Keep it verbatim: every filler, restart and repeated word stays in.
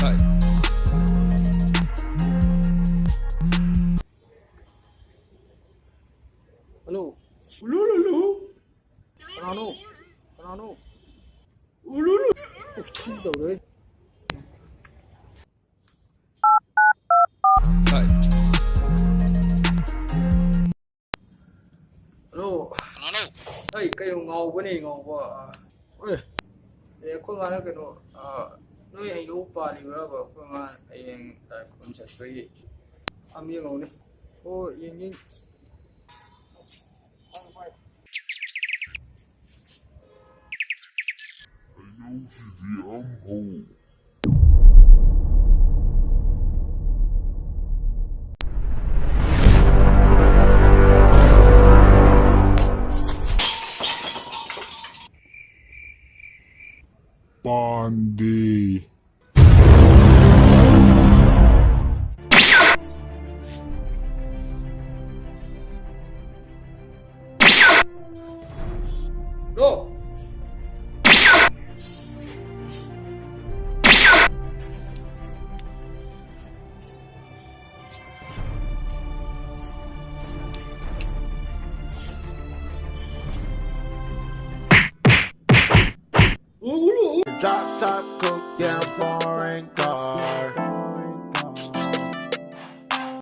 ꯍꯥꯏ꯫ Hello. Hello, hello. ꯀꯅꯥꯅꯣ? ꯀꯅꯥꯅꯣ? ꯎꯂꯨꯂꯨ꯫ ꯎꯐ, ꯊꯤ ꯇꯧꯔꯦ꯫ ꯍꯥꯏ꯫ ꯍꯜꯂꯣ꯫ ꯀꯅꯥꯅꯣ? ꯑꯩ ꯀꯩꯅꯣ ꯉꯥꯎꯕꯅꯦ, ꯉꯥꯎꯕ꯫ ꯑꯦ꯫ ꯑꯦ, ꯑꯩꯈꯣꯏ ꯃꯥꯅ ꯀꯩꯅꯣ, ꯑ, ꯅꯣꯏ ꯍꯩꯅꯧ ꯄꯥꯜꯂꯤꯕ꯭ꯔꯕ? ꯑꯩꯈꯣꯏ ꯃꯥ ꯍꯌꯦꯡ ꯂꯥꯏ ꯈꯨꯔꯨꯝ ꯆꯠꯄꯒꯤ ꯑꯝ ꯌꯦꯡꯍꯧꯅꯦ꯫ ꯑꯣ, ꯌꯦꯡ, ꯌꯦꯡ꯫ ꯍꯩꯅꯧꯁꯤꯗꯤ ꯑꯝ ꯍꯧ꯫ ꯄꯥꯟꯗꯦ꯫ Hello. Drop top cook, yeah, boring.